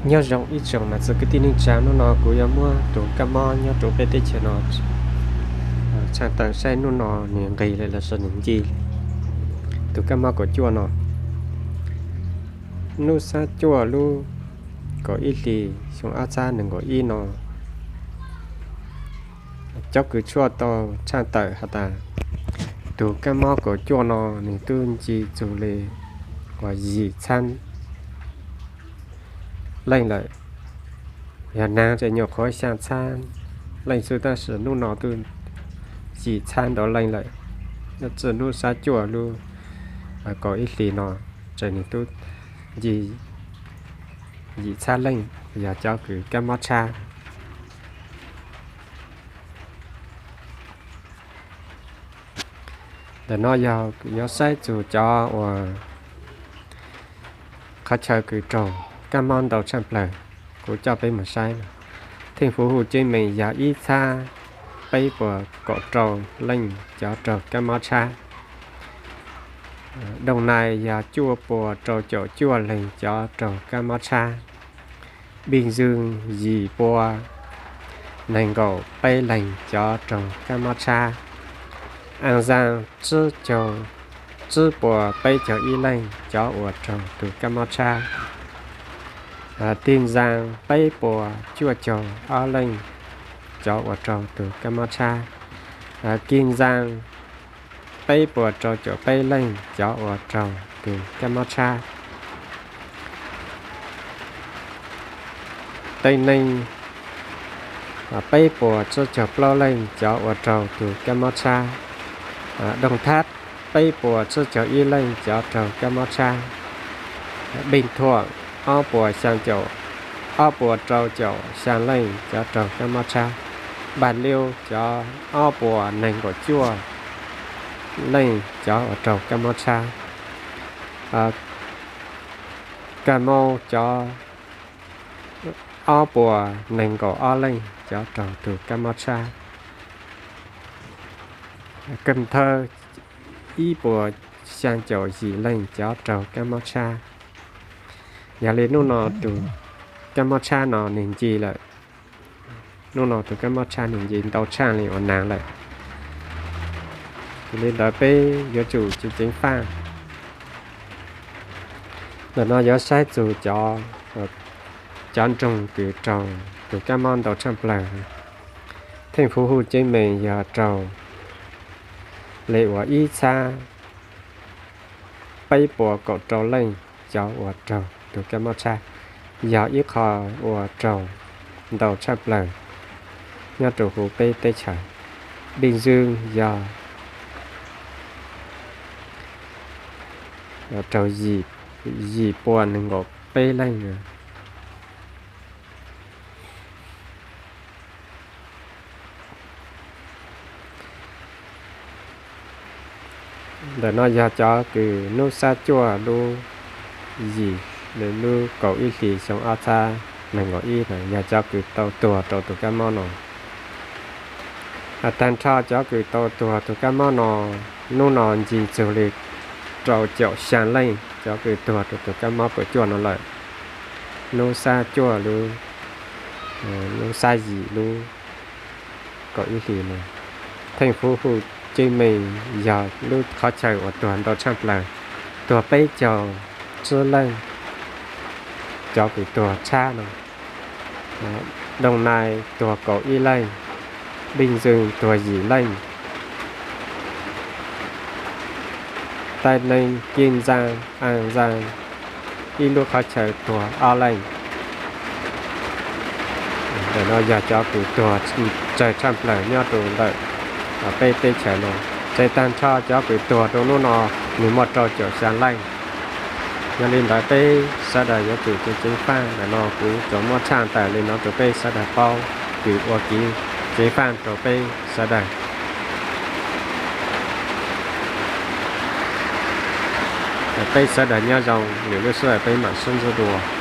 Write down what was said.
Nyob zoo ib tsoom niam txiv kwv tij neej tsa, hnub no kuv yuav muab tus kab mob nyob rau peb teb chaws no tshaj tawm saib hnub no nws nqis li los sis nws nce li. Tus kab mob kaum cuaj no, hnub sab cuaj lub kaum ib hlis xyoo ob txhiab nees nkaum ib no, cov kws tshuaj tau tshaj tawm has tas tus kab mob kaum cuaj no nws twb nce txug li uas yim txhab leej lawm. Yog nag ces nyuam qhuav xyaa txhab leej xwb, tab sis hnub no twb yim txhab ntau leej lawm. Nyob txij hnub sab cuaj lub kaum ib hlis no ces nws twb nce yim txhab leej, yog cov kws kab mob tshab. Ntawm no yog yuav saib txug cov uas qhov chaw kws raug kab mob ntau tshaj plawg. Kuv coj peb mus saib, theej fuv hu ceeb meem yog ib txhab peb puas kaum rau leej cov raug kab mob tshab. Dooj Nais yog cuaj puas rau caum cuaj leeg cov raug kab mob tshab. Npij Ntxwg yim pua nees nkaum peb leeg cov raug kab mob tshab. An Zaaj tsib caug, tsib puas peb caug ib leej cov uas raug tus kab mob tshab. Tij Ntxaa peb puas cuaj caug ob leej cov uas raug tus kab mob tshab. Kij Ntxaa peb puas rau caum peb leej cov uas raug tus kab mob tshab. Tej Neeg peb puas tsib caug plaub leej cov uas raug tus kab mob tshab. Dooj Thab peb puas tsib caug ib leej cov raug kab mob tshab. Npij Thuam ob puas xyaa caum, ob puas rau caum xyaa leej cov raug kab mob tshab. Npaj Liub cov ob puas nees nkaum cuaj leej cov uas raug kab mob tshab. Kaj Maub cov ob puas nees nkaum ob leej cov raug tus kab mob tshab. Kaj Thawb ib puas xyaa caum yim leej cov raug kab mob tshab. Yog li hnub no tus kab mob tshab no nws nce lawm. Hnub no tus kab mob tshab nws nce ntau tshaj li uas nag lawm. Yog li ntawd peb yuav tsum ceev ceev faj. Ntawm no yuav saib txug cov nroog kws raug tus kab mob ntau tshaj plawg. Theej fuv hu ceeb meem yog raug li uas ib txhab peb puas kaum rau leej cov uas raug tus kab mob tshab, yog ib qho uas raug ntau tshaj plawg nyob rau huv peb teb chaws. Npij Ntxwg yog raug yim puas nees nkaum peb leej. Ntawm no yog cov kws hnub sab cuaj lub yim, lub kaum ib hlis xyoo ob txhab nees nkaum ib na, yog cov kws tau tuag rau tus kab mob no. Tag nrho cov kws tau tuag tus kab mob no, hnub no nce txug li rau caum xyaa leej cov kws tuag rau tus kab mob kaum cuaj no lawm. Hnub sab cuaj lub, hnub sab yim lub kaum ib hlis no, theej fuv hu ceeb meem yog lub qhov chaw uas tuag ntau tshaj plawg, tuag peb caug tsib leej cov kws tuag tshab no. Dooj Nais tuag kaum ib leej, Npij Ntxwg tuag yim leej, Tij Neeg, Kij Ntxaa, Aa Ntxaa ib lub qhov chaw tuag ob leej. Ntawm no yog cov kws tuag tsawg tshaj plawg nyob rau ntawm peb teb chaws no. Ces tag nrho cov kws tuag rau hnub no nws muaj rau caum xyaa leej. Yog li ntawd peb sawv daws yuav tsum ceev ceev faj. Ntawm no kuv tsuas muab tshaj tawm li no rau peb sawv daws paub kws ua kev ceev faj rau peb sawv daws. Peb sawv daws nyob zoo, lwm lub sij hawm peb mam sib ntsib dua.